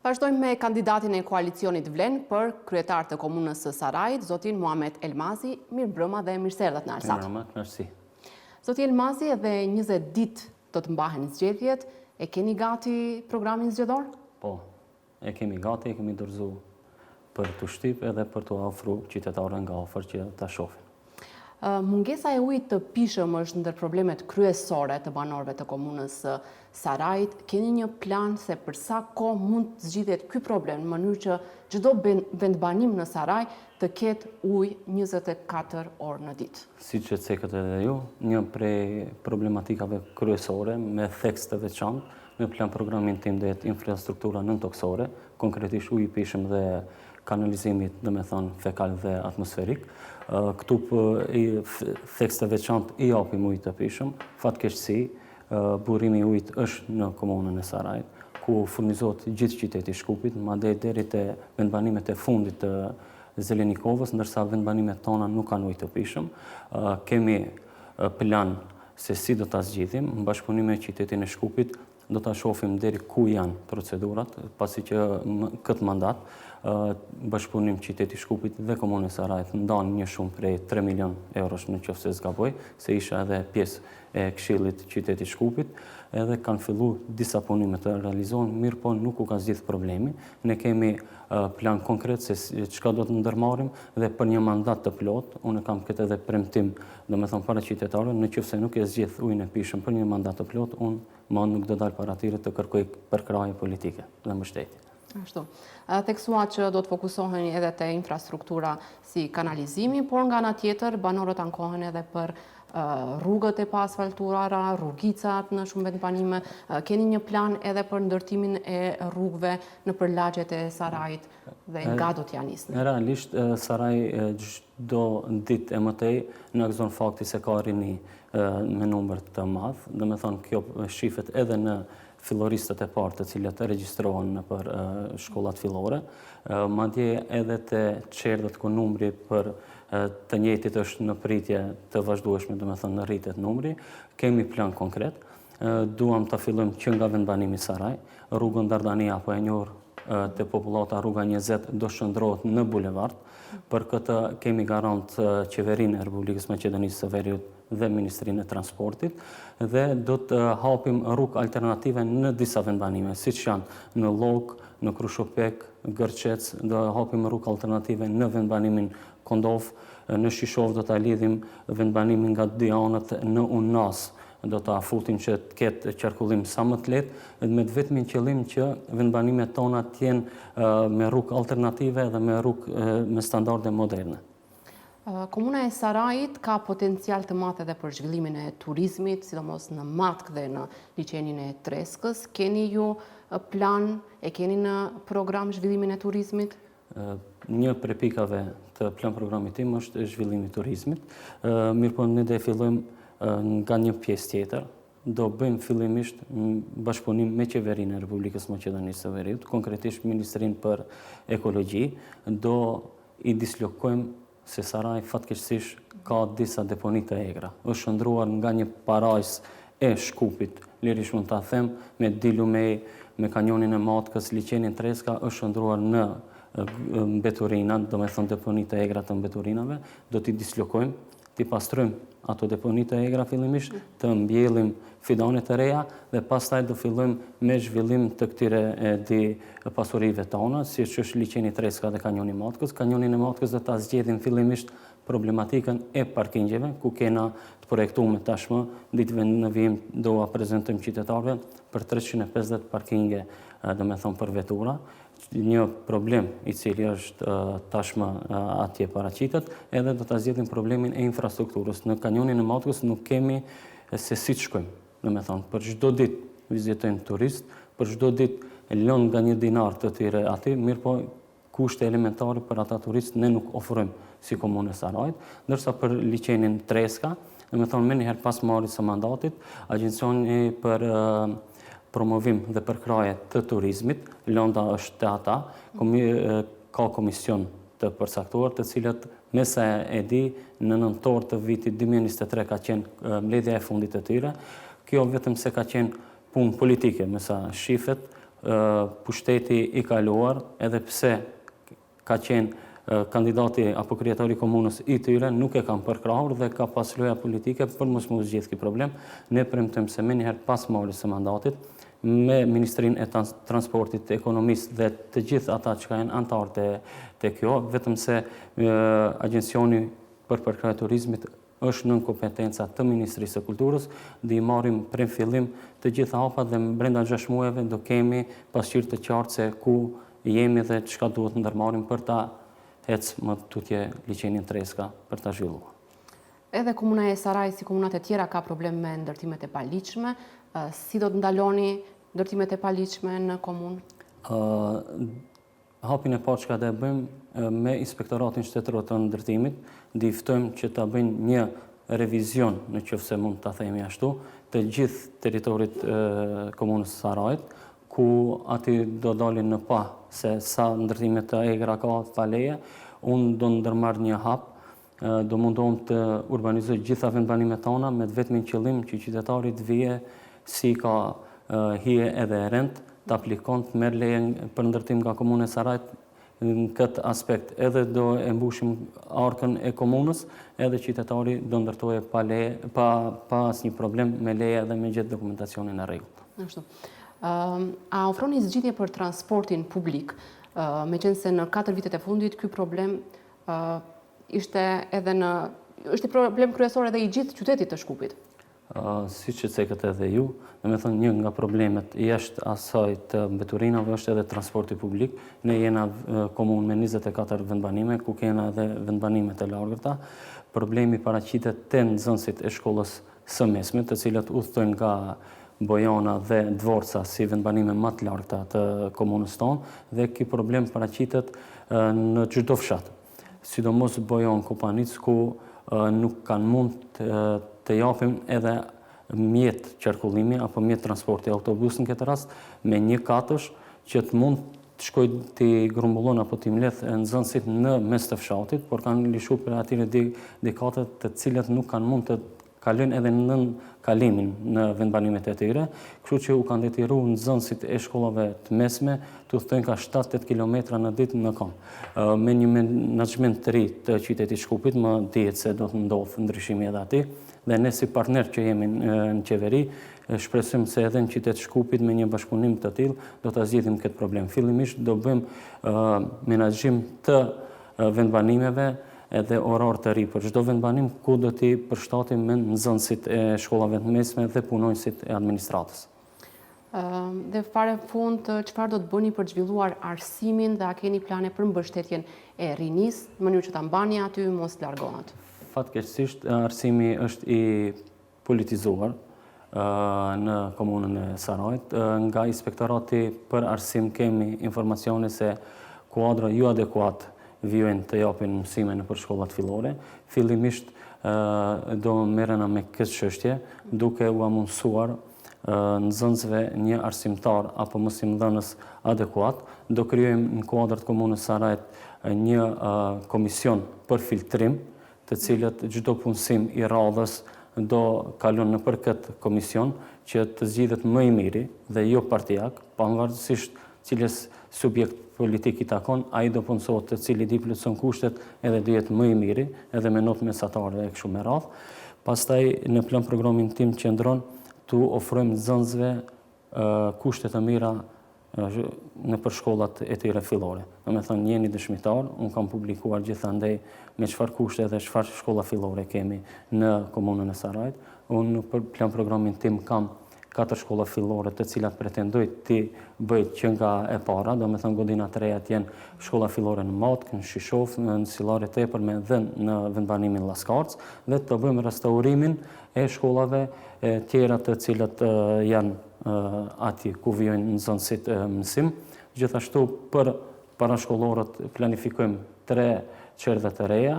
Vazhdojmë me kandidatin e koalicionit Vlen për kryetar të komunës së Sarajit, zotin Muhamet Elmazi, mirëmbrëma dhe mirë se erdhët në Alsat. Mirëmbrëma, kënaqësi. Zoti Elmazi, edhe 20 ditë do të mbahen zgjedhjet, e keni gati programin zgjedhor? Po, e kemi gati, e kemi dorëzu për t'u shtyp edhe për t'u ofru qytetarëve nga afër që ta shohin. Mungesa e ujit të pijshëm është ndër problemet kryesore të banorëve të komunës së Sarajit. Keni një plan se për sa kohë mund të zgjidhet ky problem në mënyrë që çdo vendbanim në Saraj të ketë ujë 24 orë në ditë? Siç e cekët edhe ju, një prej problematikave kryesore me theks të veçantë në plan programin tim do jetë infrastruktura nëntokësore, konkretisht uji i pijshëm dhe kanalizimi, domethënë fekal dhe atmosferik. Këtu theks të veçantë i japim ujit të pijshëm. Fatkeqësi, burimi i ujit është në komunën e Sarajit, ku furnizohet gjithë qyteti i Shkupit, madje deri te vendbanimet e fundit të Zelenikovës, ndërsa vendbanimet tona nuk kanë ujë të pijshëm. Kemi plan se si do ta zgjidhim, në bashkëpunim me qytetin e Shkupit, Do ta shohim deri ku janë procedurat, pasi që këtë mandat, bashkëpunim qyteti i Shkupit dhe Komuna e Sarajit ndanë një shumë prej 3 milion eurosh në qoftë se s'gaboj, se isha edhe pjesë e këshillit qytetit Shkupit, edhe kanë fillu disa punime të realizohen, mirëpo nuk u ka zgjidh problemi. Ne kemi plan konkret se çka do të ndërmarrim dhe për një mandat të plotë, unë kam këtë edhe premtim, domethënë para qytetarëve, në qoftë se nuk e zgjidh ujin e pijshëm për një mandat të plotë, unë Ma nuk do dal para tyre të kërkoj përkrahje politike dhe mbështetje. Ashtu. Theksuat që do të fokusoheni edhe te infrastruktura si kanalizimi, por nga ana tjetër banorët ankohen edhe për rrugët e paasfaltuara, rrugicat në shumë vendbanime. Keni një plan edhe për ndërtimin e rrugëve nëpër lagjet e Sarajit dhe nga do t'ia nisni? Realisht, Saraj çdo ditë e më tej na gëzon fakti se ka rini me numër të madh, domethënë kjo shifet edhe në filloristët e parë të cilët regjistrohen nëpër shkollat fillore, madje edhe te çerdhet ku numri për të njëjtit është në pritje të vazhdueshme, domethënë rritet numri, kemi plan konkret, duam ta fillojmë që nga vendbanimi Saraj, rrugën Dardania apo e njohur te popullata rruga 20 do shndërrohet në bulevard. Për këtë kemi garant Qeverinë e Republikës Maqedonisë së Veriut dhe Ministrinë e Transportit dhe do të hapim rrugë alternative në disa vendbanime, siç janë në Llog, në Krushopek, Gërçec, do hapim rrugë alternative në vendbanimin Kondovë, në Shishovë do ta lidhim vendbanimin nga dy anët në Unazë do ta futim që të ketë qarkullim sa më të lehtë, me të vetmin qëllim që vendbanimet tona të jenë me rrugë alternative dhe me rrugë me standarde moderne. Komuna e Sarajit ka potencial të madh edhe për zhvillimin e turizmit, sidomos në Matkë dhe në liqenin e Treskës. Keni ju plan, e keni në program zhvillimin e turizmit? Një prej pikave të plan programit tim është zhvillimi i turizmit. Mirëpo ne do e fillojmë nga një pjesë tjetër. Do bëjmë fillimisht bashkëpunim me Qeverinë e Republikës Maqedonisë së Veriut, konkretisht Ministrinë për Ekologji, do i dislokojmë se Saraj fatkeqësisht ka disa deponi të egra. Është shndërruar nga një parajsë e Shkupit, lirisht mund ta them, me dy lumej, me kanionin e Matkës, liqenin Treska, është shndërruar në mbeturina, domethënë deponi të egra të mbeturinave, do t'i dislokojmë, t'i pastrojmë ato deponi të egra fillimisht, të mbjellim fidane të reja dhe pastaj do fillojmë me zhvillim të këtyre dy pasurive tona, siç është liqeni Treska dhe Kanioni i Matkës. Kanionin e Matkës do ta zgjedhim fillimisht problematikën e parkingjeve, ku kena të projektume tashmë, ditëve në vijim do ua prezentojmë qytetarëve për 350 parkinge, domethënë për vetura, një problem i cili është tashmë atje paraqitet, edhe do ta zgjidhim problemin e infrastrukturës. Në kanionin e Matkës nuk kemi se si të shkojmë. Domethënë, për çdo ditë vizitojnë turistë, për çdo ditë lënë nga një dinar të tyre aty, mirëpo kushte elementare për ata turistë ne nuk ofrojmë si komunë e Sarajit, ndërsa për liqenin Treska, domethënë menjëherë pas marrjes së mandatit, Agjencioni për promovim dhe përkrahje të turizmit, lënda është te ata, ka komision të përcaktuar, të cilët me sa e di në nëntor të vitit 2023 ka qenë mbledhja e fundit e tyre. Kjo vetëm se ka qenë punë politike, me sa shifet, Pushteti i kaluar, edhe pse ka qenë kandidati apo kryetari i komunës i tyre, nuk e kanë përkrahur dhe ka pas loja politike për mos m'u zgjidh ky problem. Ne premtojmë se menjëherë pas marrjes së mandatit, me Ministrinë e Transportit, të Ekonomisë dhe të gjithë ata që janë anëtarë te, te kjo, vetëm se Agjencioni për përkrahje turizmit është nën kompetenca të Ministrisë së Kulturës, do i marrim prej fillim të gjitha hapat dhe brenda 6 muajve do kemi pasqyrë të qartë se ku jemi dhe çka duhet ndërmarrim për ta ecë më tutje liqenin Treska për ta zhvilluar. Edhe komuna e Sarajit si komunat e tjera ka problem me ndërtimet e paligjshme. Si do të ndaloni ndërtimet e paligjshme në komunë? Hapin e parë çka do e bëjmë me Inspektoratin Shtetëror të Ndërtimit, do i ftojmë që ta bëjnë një revizion, në qoftë se mund ta themi ashtu, të gjithë territorit komunës së Sarajit, ku aty do dalin në pah se sa ndërtime të egra ka pa leje, unë do ndërmarr një hap Do mundohem të urbanizoj gjitha vendbanimet tona me të vetmin qëllim që qytetari të vije si ka hije edhe rend, të aplikon, të merr leje për ndërtim nga Komuna e Sarajit, në këtë aspekt edhe do e mbushim arkën e komunës, edhe qytetari do ndërtojë pa leje, pa pa asnjë problem me leje edhe me gjithë dokumentacionin në rregull. Ashtu. A ofroni zgjidhje për transportin publik, meqenëse në 4 vitet e fundit ky problem ishte edhe në është problem kryesor edhe i gjithë qytetit të Shkupit. Siç e cekët edhe ju, domethënë një nga problemet jashtë asaj të mbeturinave është edhe transporti publik. Ne jena komunë me 24 vendbanime, ku kena edhe vendbanime të largëta. Problemi paraqitet te nxënësit e shkollës së mesme, të cilët udhëtojnë nga Bojana dhe Dvorca si vendbanime më të largëta të komunës tonë dhe ky problem paraqitet në çdo fshat, sidomos Bojanë, Kopanicë ku nuk kanë mund të japim edhe mjet qarkullimi apo mjet transporti autobus në këtë rast me një katësh që të mund të shkojë t'i grumbullon apo t'i mbledh nxënësit në mes të fshatit, por kanë lishu prej atyre dy, dy kate të cilët nuk kanë mund të kalojnë edhe nën kalimin në vendbanimet e tyre, kështu që u kanë detyru nxënësit e shkollave të mesme të udhëtojnë ka 7-8 kilometra në ditë në këmbë. Me një menaxhment të ri të qytetit Shkupit, më dihet se do të ndodhë ndryshimi edhe aty, dhe ne si partner që jemi në qeveri, shpresojmë se edhe në qytet Shkupit me një bashkëpunim të tillë do ta zgjidhim këtë problem. Fillimisht do bëjmë menaxhim të vendbanimeve edhe orar të ri për çdo vendbanim ku do t'i përshtatim me nxënësit e shkollave të mesme dhe punonjësit e administratës. Dhe fare në fund, çfarë do të bëni për të zhvilluar arsimin dhe a keni plane për mbështetjen e rinisë, në mënyrë që ta mbani aty, mos të largohet? Fatkeqësisht, arsimi është i politizuar në komunën e Sarajit. Nga inspektorati për arsim kemi informacione se kuadro jo adekuat vijojnë të japin mësime nëpër shkollat fillore. Fillimisht do merrena me këtë çështje, duke ua mundësuar nxënësve një arsimtar apo mësimdhënës adekuat. Do krijojmë në kuadër të komunës Sarajit një komision për filtrim, të cilët çdo punësim i radhës do kalon nëpër këtë komision që të zgjidhet më i miri dhe jo partiak, pavarësisht cilës subjekt politik i takon, ai do punësohet të cilit i plotëson kushtet edhe do jetë më i miri, edhe me notë mesatare e kështu me radhë. Pastaj në plan programin tim qëndron t'u ofrojmë nxënësve kushte të mira nëpër shkollat e tyre fillore. Domethënë, jeni dëshmitar, unë kam publikuar gjithandej me çfarë kushte dhe çfarë shkolla fillore kemi në komunën e Sarajit. Unë në plan programin tim kam katër shkolla fillore të cilat pretendoj t'i bëj që nga e para, domethënë godina të reja të jenë shkolla fillore në Matkë, në Shishovë, në Sillare të Epërme dhe në vendbanimin Llaskarcë dhe të bëjmë restaurimin e shkollave tjera të cilat janë aty ku vijojnë nxënësit mësim. Gjithashtu për parashkollorët planifikojmë tre çerdhe të reja,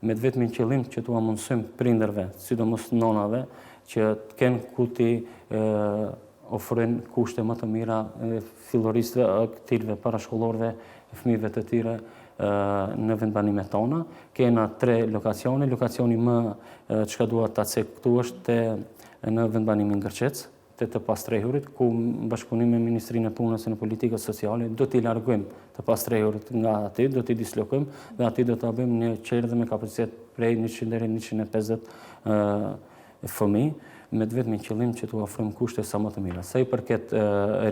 me të vetmin qëllim që t'ua mundësojmë prindërve, sidomos nonave, që të kenë ku t'i ofrojnë kushte më të mira filloristëve, këtyre parashkollorëve, fëmijëve të tyre në vendbanimet tona. Kena tre lokacione, lokacioni më çka dua ta cek këtu është te në vendbanimin Gërçec, te të pastrehurit, ku në bashkëpunim me Ministrinë e Punës e Politikës Sociale do t'i largojmë të pastrehurit nga aty, do t'i dislokojmë dhe aty do ta bëjmë një çerdhe me kapacitet prej 100 deri 150 fëmijë, me të vetmin qëllim që t'u ofrojmë kushte sa më të mira. Sa i përket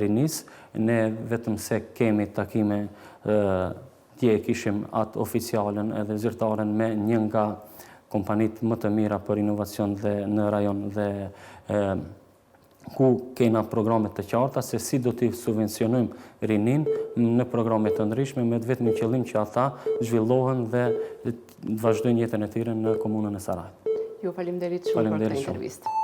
rinisë, ne vetëm se kemi takime dje kishim atë oficialen edhe zyrtaren me një nga kompanitë më të mira për inovacion dhe në rajon dhe ku kena programe të qarta se si do t'i subvencionojmë rininë në programe të ndryshme me të vetmin qëllim që ata zhvillohen dhe të vazhdojnë jetën e tyre në komunën e Sarajit. Ju faleminderit shumë për këtë intervistë.